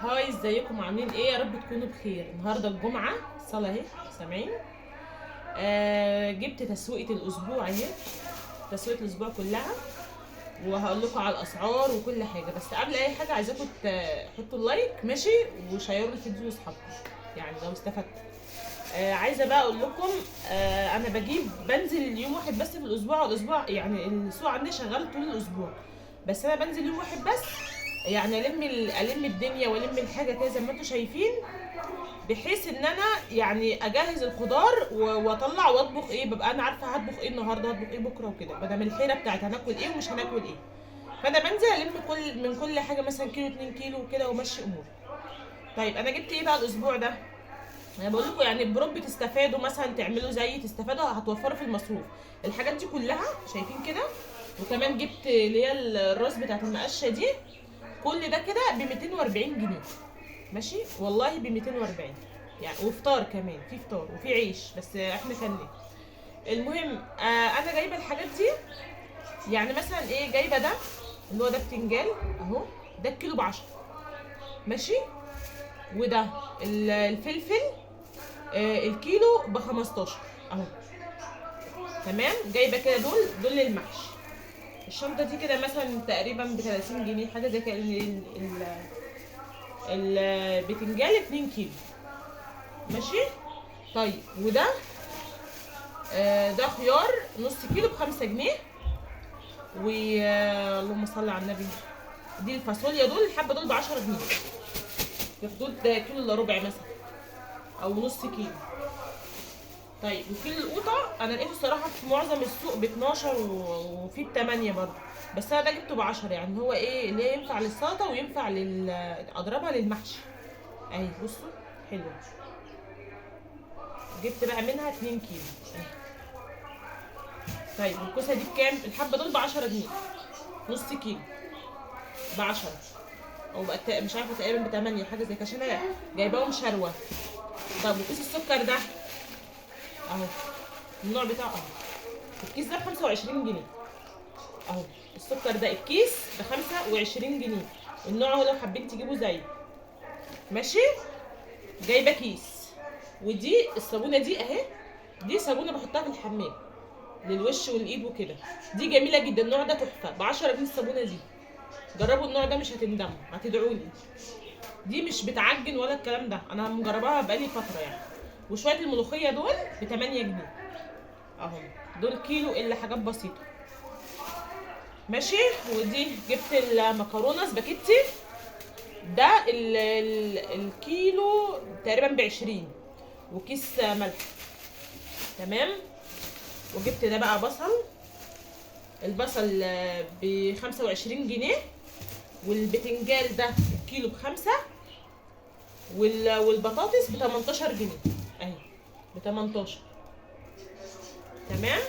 Hi، ازيكم؟ عاملين ايه؟ يا رب تكونوا بخير. النهارده الجمعه، الصلاة اهي، سامعين؟ جبت تسويقه الاسبوع اهي، تسويقه الاسبوع كلها، وهقول لكم على الاسعار وكل حاجة. بس قبل اي حاجة عايزاكم تحطوا ال like، ماشي، وشيروا الفيديو لاصحابكم يعني لو استفدتوا. عايزه بقى اقول لكم، انا بنزل يوم واحد بس في الاسبوع، والاسبوع يعني السوق عندي شغال طول الاسبوع، بس انا بنزل يوم واحد بس، يعني الم الدنيا والم الحاجة كده زي ما انتم شايفين، بحيث ان انا يعني اجهز الخضار واطلع واطبخ ايه، ببقى انا عارفه هطبخ ايه النهارده، هطبخ ايه بكره وكده، بدل الحيرة بتاعت هناكل ايه ومش هناكل ايه. فانا بنزل الم من كل حاجة مثلا كيلو 2 كيلو وكده وامشي اموري. طيب انا جبت ايه بقى الاسبوع ده؟ انا بقول لكم يعني برب تستفادوا، مثلا تعملوا زيي تستفادوا، هتوفروا في المصروف الحاجات دي كلها، شايفين كده. وكمان جبت اللي هي الراس بتاعت المقشه دي، كل ده كده ب 240 جنيه، ماشي والله ب 240 يعني، وفطار كمان، في فطار وفي عيش بس احنا كلنا. المهم انا جايبه الحاجات دي، يعني مثلا ايه، جايبه ده اللي هو ده بتنجان اهو، ده الكيلو ب10، ماشي، وده الفلفل، الكيلو ب15 اهو، تمام. جايبه كده دول للمحشي. الشنطة دي كده مثلا تقريبا ب30 جنيه حاجة زي كده. البتنجان 2 كيلو، ماشي. طيب وده ده خيار نص كيلو ب5 جنيه. و اللهم صل على النبي، دي الفاصوليا، دول الحبة دول ب10 جنيه، في حدود كيلو الا ربع مثلا او نص كيلو. طيب وكيلو القوطه انا لقيته الصراحة في معظم السوق ب12 وفي ب8 برضه، بس انا ده جبته ب10، يعني هو ايه اللي ينفع للسلطة وينفع اضربها للمحشي اهي. بصوا حلوة، جبت بقى منها 2 كيلو اهي. طيب الكوسه دي بكام؟ الحبة دول ب10 جنيه، نص كيلو ب10 او بقى مش عارفه تقريبا ب8 حاجة زي كده، عشان انا جايباهم شروه. طب وكيس السكر ده اهو، النوع بتاعه اهو، الكيس ده ب25 جنيه اهو، السكر ده الكيس ب25 جنيه، النوع اهو لو حابين تجيبوا زيه، ماشي. جايبه كيس. ودي الصابونه دي اهي، دي صابونه بحطها في الحمام للوش والايد وكده، دي جميلة جدا، النوع ده تحفة، ب10 جنيه الصابونه دي، جربوا النوع ده مش هتندموا، هتدعولي. دي مش بتعجن ولا الكلام ده، انا مجرباها بقالي فترة يعني. وشوية الملوخية دول ب8 جنيه اهو، دول كيلو الا حاجات بسيطة، ماشي. ودي جبت المكرونه سباكيتي، ده الكيلو تقريبا ب20، وكيس ملح، تمام. وجبت ده بقى بصل، البصل ب25 جنيه، والبتنجال ده الكيلو ب5، والبطاطس ب18 جنيه اهي، ب18، تمام.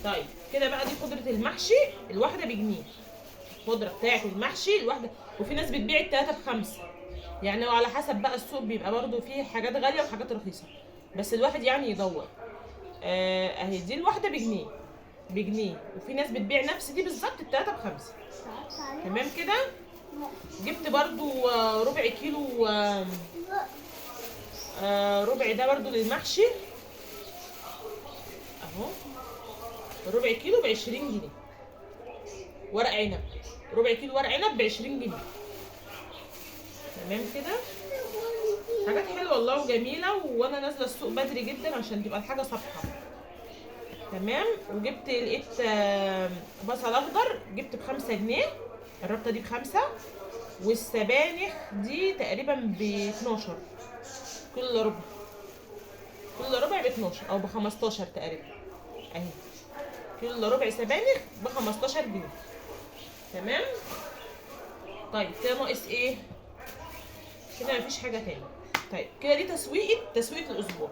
طيب كده بقى دي خضرة المحشي الواحدة بجنيه، الخضرة بتاعت المحشي الواحدة، وفي ناس بتبيع التلاتة ب5، يعني على حسب بقى السوق، بيبقى برضو فيه حاجات غالية وحاجات رخيصة، بس الواحد يعني يدور. اهي دي الواحدة بجنيه، بجنيه، وفي ناس بتبيع نفس دي بالظبط التلاتة ب5، تمام كده. جبت برضو ربع كيلو، ربع ده برضو للمحشي اهو، ربع كيلو ب20 جنيه، ورق عنب، ربع كيلو ورق عنب ب20 جنيه، تمام كده. حاجات حلوة والله وجميلة، وانا نازله السوق بدري جدا عشان تبقى الحاجة صفحة، تمام. وجبت لقيت بصل اخضر، جبت ب5 جنيه الربطه دي ب5، والسبانخ دي تقريبا ب12، كل ربع، كل ربع ب12 او ب15 تقريبا اهي، كل ربع سبانخ ب15 جنيه، تمام. طيب كده ناقص ايه؟ كده مفيش حاجة تاني. طيب كده دي تسويقه الاسبوع.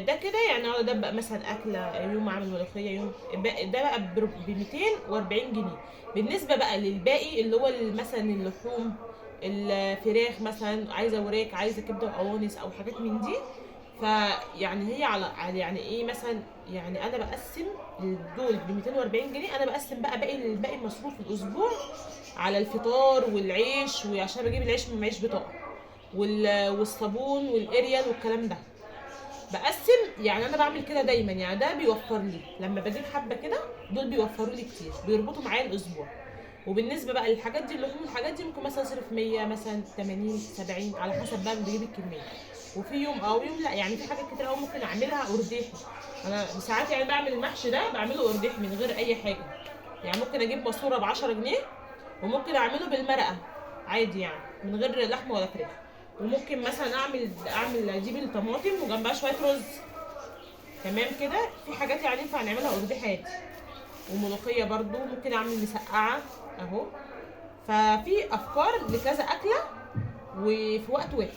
ده كده يعني اقعد ادبق مثلا اكله، يوم اعمل ملوخية، يوم ده بقى ب 240 جنيه. بالنسبة بقى للباقي اللي هو مثلا اللحوم، الفراخ مثلا، عايزه وراك، عايزه كبده وقوانص او حاجات من دي، فيعني هي على يعني ايه، مثلا يعني انا بقسم دول ب 240 جنيه، انا بقسم بقى باقي المصروف الاسبوع على الفطار والعيش، وعشان بجيب العيش من معيش بطاقة والصابون والاريال والكلام ده بقسم. يعني انا بعمل كده دايما، يعني ده بيوفر لي لما بجيب حبه كده، دول بيوفروا لي كتير، بيربطوا معايا الاسبوع. وبالنسبة بقى للحاجات دي، اللحوم والحاجات دي ممكن مثلا اصرف 100 مثلا 80 70 على حسب بقى ما بجيب الكمية، وفي يوم او يوم لا. يعني في حاجات كتير قوي ممكن اعملها ارديحي. انا ساعات يعني بعمل المحشي ده بعمله ارديحي من غير اي حاجة، يعني ممكن اجيب ماسوره ب 10 جنيه وممكن اعمله بالمرقه عادي، يعني من غير لحمه ولا فراخ. وممكن مثلا اعمل اجيب الطماطم وجنبها شوية رز، تمام كده. في حاجات يعني ينفع نعملها ارديحي عادي، وملوخيه برضو ممكن اعمل مسقعه اهو. ففي افكار لكذا اكله وفي وقت واحد،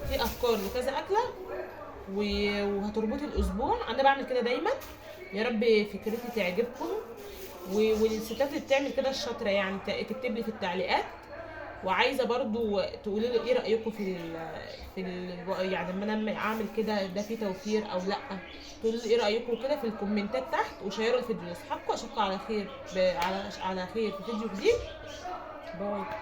في افكار لكذا اكله وهتربطي الاسبوع. انا بعمل كده دايما. يا رب فكرتي تعجبكم، والستات اللي بتعمل كده الشاطره يعني تكتب لي في التعليقات. وعايزه برضو تقولي لي ايه رايكم في ال يعني لما انا اعمل كده ده فيه توفير او لا، تقولوا لي ايه رايكم كده في الكومنتات تحت، وشيروا الفيديو لاصحابكم. اشوفكم على خير على خير في فيديو جديد. bye.